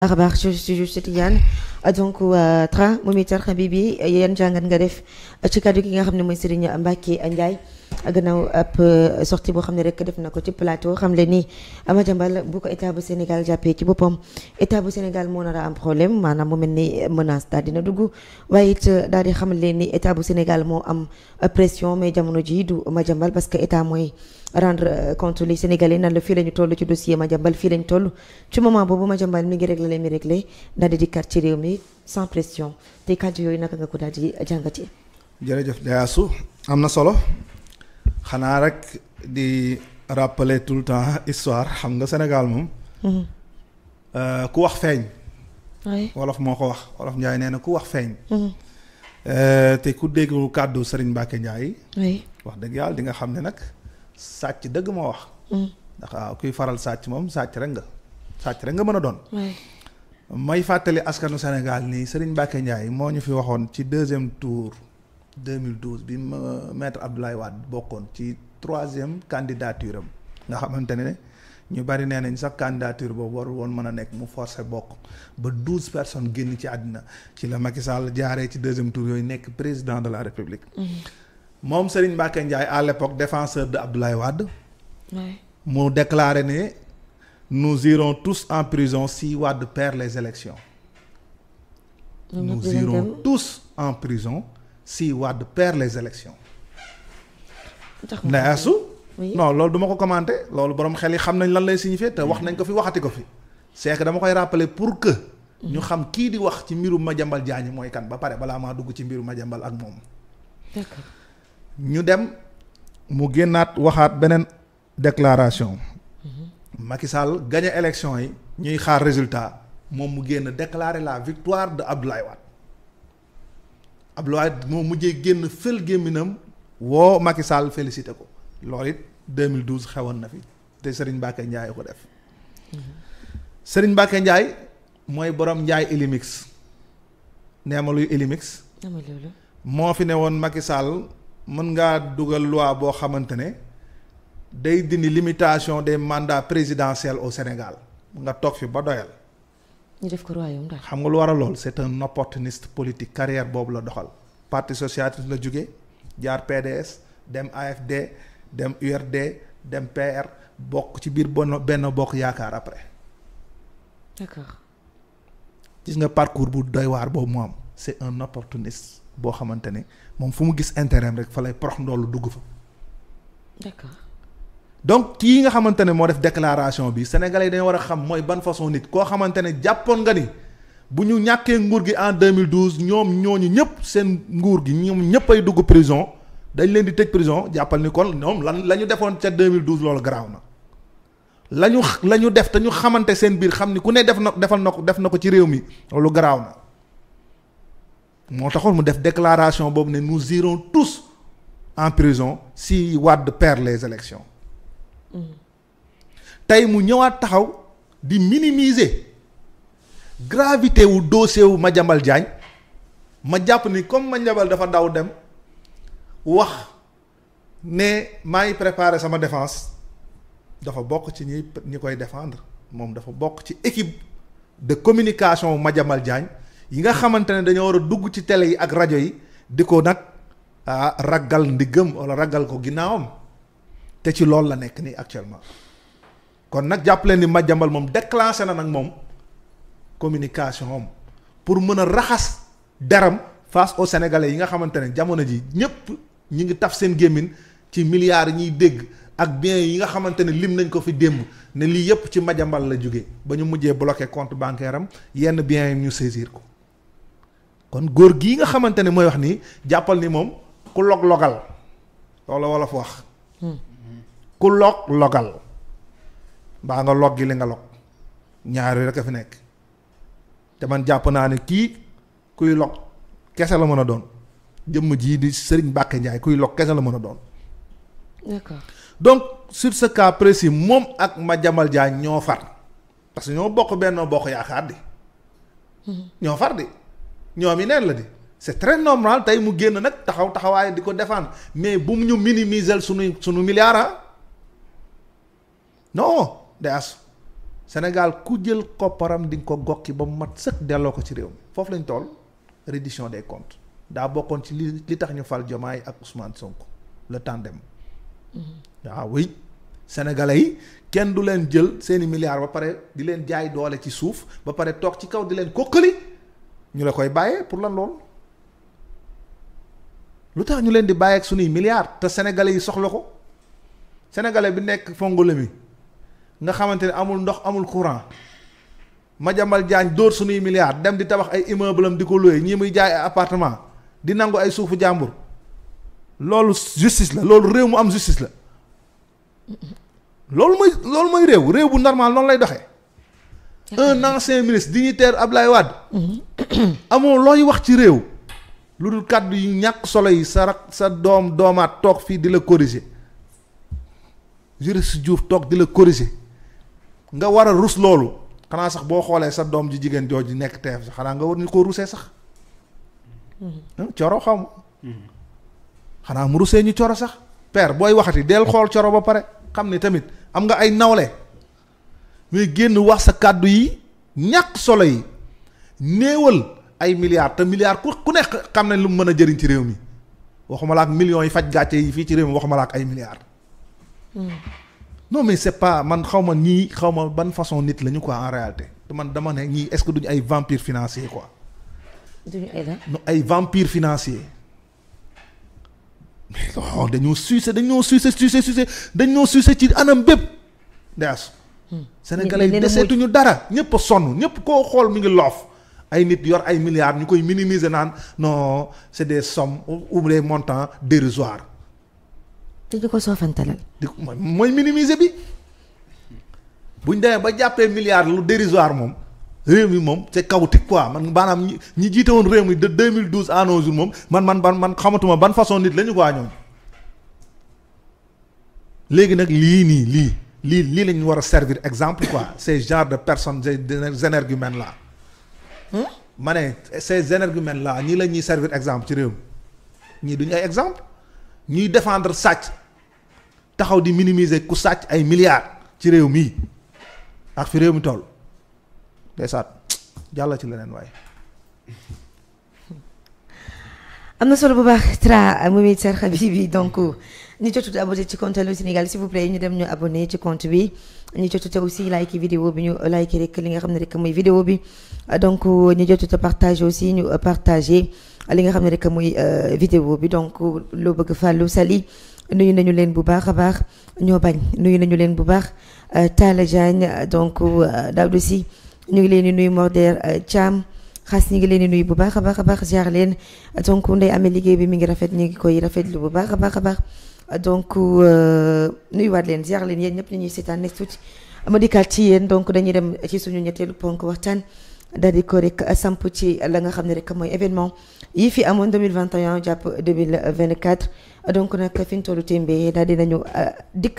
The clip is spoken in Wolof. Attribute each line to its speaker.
Speaker 1: baax juste Tidiane donc Tra moom itam Habibi yan jàngat nga def ci kàddu gi nga xam ne mooy Serigne Mbacké Ndiaye gannaaw ab sortie boo xam ne rek def na ko ci plateau xam le ni Madiambal bu ko état bu Sénégal jàppee ci boppam état bu Sénégal moo nar a am problème maanaam mu mel ni menace daal dina dugg waaye it daal di xam leen ni état bu Sénégal moo am pression mais jamono ji du Madiambal parce que état mooy rendre compte les Sénégalais nan la fii la ñu toll ci dossier Madiambal fii la ñu toll ci moment boobu Madiambal mi ngi réglé mi réglé daal di dikkaat ci réew mi sans pression te kàddu yooyu naka nga ko daal di jàngatee.
Speaker 2: jërëjëf Diassou am na solo xanaa rek di rappeler tout le temps histoire xam nga Sénégal moom. ku wax feeñ. wolof moo ko wax wolof Njaay nee na ku wax feeñ. te ku déglu kàddu Serigne Mbacké Ndiaye. wax dëgg yàlla di nga xam ne nag. sàcc dëgg moo wax. ndax waaw kuy faral sàcc moom sàcc rek nga mën a doon. may fàttali askanu Sénégal nii Serigne Mbacké Ndiaye moo ñu fi waxoon ci deuxième tour 2012 bi maître Abdoulaye Wade bokkoon ci troisième candidature am nga xamante ne ñu bari nee nañ sax candidature boobu warul woon mën a nekk mu forcé bokk ba 12 personnes génn ci àddina ci la Macky Sall jaaree ci deuxième tour yooyu nekk président de la République. moom Serigne Mbacké Ndiaye à l'époque défenseur de Abdoulaye Wade. mu déclaré ne nous irons tous en prison si Wade perd les élections. nous irons tous en prison si Wade perd les élections. Ndayasu non loolu duma ko commenter loolu borom xel yi xam nañ lan lay signifier te wax nañ ko fi waxati ko fi. c'est que dama koy rappeler pour que. ñu xam kii di wax ci mbiru Madiambal Diagne mooy kan ba pare balaa maa dugg ci mbiru Madiambal ak moom.
Speaker 1: d'accord.
Speaker 2: ñu dem mu génnaat waxaat beneen déclaration. Macky Sall gagné élection yi ñuy xaar résultat moom mu génn déclarer la victoire de Abdoulaye Wade. Abdoulaye Wade moom mujjee génn fël gémminam woo Macky Sall félicité ko loolu it 2012 xewoon na fi te Serigne Mbacké Ndiaye ko def. Serigne Mbacké Ndiaye mooy borom Ndiaye Elimix nee ma luy Elimix. moo fi ne woon Macky Sall. mën ngaa dugal loi boo xamante ne day dindi limitation des mandats présidentiels au Sénégal nga toog fi ba doyal.
Speaker 1: ñu def ko royaume daal. xam
Speaker 2: nga lu war a lool c'est un opportuniste politique carrière boobu la doxal. parti socialiste la jóge jaar PDS dem AFD dem URD dem PR bokk ci biir benn bokk yaakaar après.
Speaker 1: d'accord.
Speaker 2: gis nga parcours bu doy waar boobu mu am c'est un opportuniste. boo xamante ne moom fu mu gis intérêt rek fa lay prox ndoolu dugg fa.
Speaker 1: d'accord.
Speaker 2: donc kii nga xamante ne moo def déclaration bi sénégalais yi dañoo war a xam mooy ban façon nit koo xamante ne jàppoon nga ni bu ñu ñàkkee nguur gi en 2012 ñoom ñooñu ñëpp seen nguur gi ñoom ñëpp ay dugg prison dañ leen di tëj prison jàppal ni kon ñoom lan la ñu defoon ca 2012 loolu garaaw na. la ñu def te ñu xamante seen biir xam ni ku ne def na ko ci réew mi loolu garaaw na. moo taxoon mu def déclaration boobu ne nous irons tous en prison si Wade perd les élections. tey mu ñëwaat taxaw di minimiser gravité wu dossier wu Madiambal Diagne ma jàpp ni comme Madiambal dafa daw dem wax ne maa ngi préparer sama défense dafa bokk ci ñi koy défendre moom dafa bokk ci équipe de communication Madiambal Diagne. yi nga xamante ne dañoo war a dugg ci télé yi ak rajo yi di ko nag raggal ndiggam wala raggal ko ginnaawam te ci loolu la nekk nii actuellement kon nag jàpp leen ni Madiambal moom déclenché na nag moom communication am pour mën a raxas deram face aux Sénégalais yi nga xamante ne jamono ji ñëpp ñi ngi taf seen gémmiñ ci milliards yi ñuy dégg ak biens yi nga xamante ne lim nañ ko fi démb ne lii yëpp ci Madiambal la jógee ba ñu mujjee bloqué compte bancaire am yenn biens yi ñu saisir ko. kon góor gii nga xamante ne mooy wax nii jàppal ni moom ku log-logal loolu la wolof wax. ku log-logal mbaa nga log gi li nga log ñaari rek a fi nekk te man jàpp naa ne kii kuy log kese la mën a doon jëmm jii di Serigne Mbacké Ndiaye kuy log kese la mën a doon.
Speaker 1: d'accord.
Speaker 2: donc sur ce cas précis moom ak Madiambal Diagne ñoo far parce que ñoo bokk Benno Bokk Yaakaar di. ñoo far di. ñoom yi neen la di c'est très normal tey mu génn nag taxawaay di ko défendre mais bu mu ñu minimiser sunu milliards non day as Sénégal ku jël kopparam di nga ko gokki ba mu mat sëkk delloo ko ci réew mi foofu lañ toll. Reddition des comptes daa bokkoon ci li tax ñu fal Diomaye ak Ousmane Sonko le tandem. waaw oui sénégalais yi kenn du leen jël seeni milliards ba pare di leen jaay doole ci suuf ba pare toog ci kaw di leen kokkali ñu la koy bàyyee pour lan lool lu tax ñu leen di bàyyeek suñuy milliards te sénégalais yi soxla ko sénégalais bi nekk Fongolemi nga xamante ne amul ndox amul courant Madiambal Diagne dóor suñuy milliards dem di tabax ay immeuble am di ko loué ñii muy jaay ay appartement di nangu ay suufu jàmbur loolu justice la loolu réew mu am justice la loolu mooy réew bu normal noonu lay doxee. un ancien ministre dignitaire Ablaye Wade. amoo looy wax ci réew. lu dul kàddu yi ñàkk solo yi sa doomaat toog fii di la corriger juriste Diouf toog di la corriger nga war a rus loolu xanaa sax boo xoolee sa doom ji jigéen jooju nekk teef sax xanaa nga war ni koo rusee sax. coro xaw ma. xanaa mu rusee ñu coro sax. père booy waxati del xool coro ba pare xam ni tamit am nga ay nawle muy génn wax sa kàddu yi ñàkk solo yi néewal ay milliards te milliards ku nekk xam ne lu mu mën a jëriñ ci réew mi waxuma la ak millions yi faj gàcce yi fii ci réew mi waxuma la ak ay milliards. non mais c'est pas man xaw ma ban façon nit lañu quoi en réalité te man dama ne ñii est-ce que duñu ay vampires financiers quoi.
Speaker 1: duñu ay la.
Speaker 2: non ay vampires financiers. dañoo sucé ci anam bépp ndees sénégalais yi deseetuñu dara ñëpp a sonn ñëpp koo xool mi ngi loof ay nit yor ay milliards ñu koy minimiser naan non c'est des sommes ou des montants dérisoires
Speaker 1: te di ko soofantalal
Speaker 2: mooy minimiser bi buñ demee ba jàppee milliards lu dérisoire moom réew mi moom c'est chaotique quoi man maanaam ñi jiite woon réew mi de 2012 à nos jours moom man xamatuma ban façon nit lañu quoi ñoom léegi nag lii lañu war a servir exemple quoi ces genres de personnes ces énergumènes là ma ne ces énergumènes là ñii la ñuy servir exemple ci réew mi ñii duñu ay exemple ñuy défendre sàcc taxaw di minimiser ku sàcc ay milliards ci réew mii ak fi réew mi toll ndeysaan jàll ci leneen waaye.
Speaker 1: am na solo bu baax Tra Momy Sarr Habibi donc ñu jotut abonné ci compte Allô Sénégal s'il vous plaît ñu dem ñu abonné ci compte bi ñu jotut aussi like vidéo bi ñu like rek li nga xam ne rek mooy vidéo bi donc ñu jotut partage aussi ñu partagé li nga xam ne rek mooy vidéo bi donc loo bëgg Fallou Sali nuyu nañu leen bu baax a baax ñoo bañ nuyu nañu leen bu baax Talla Diagne donc Daouda Sy ñu ngi leen di nuyu Morder Thiam xaas ñu ngi leen di nuyu bu baax a baax jaar leen donc ndey amee liggéey bi mi ngi rafet ñu ngi koy rafetlu bu baax a baax donc nuyuwaat leen jaar leen yéen ñëpp ñu ñuy seetaan nekk tuuti ma dikkaat ci yéen donc dañuy dem ci suñu ñetteelu ponk waxtaan daal di ko rek samp ci la nga xam ne rek mooy événement yi fi amoon 2021 jàpp 2024 donc nag fi ñu tollu tembe daal di nañu dikk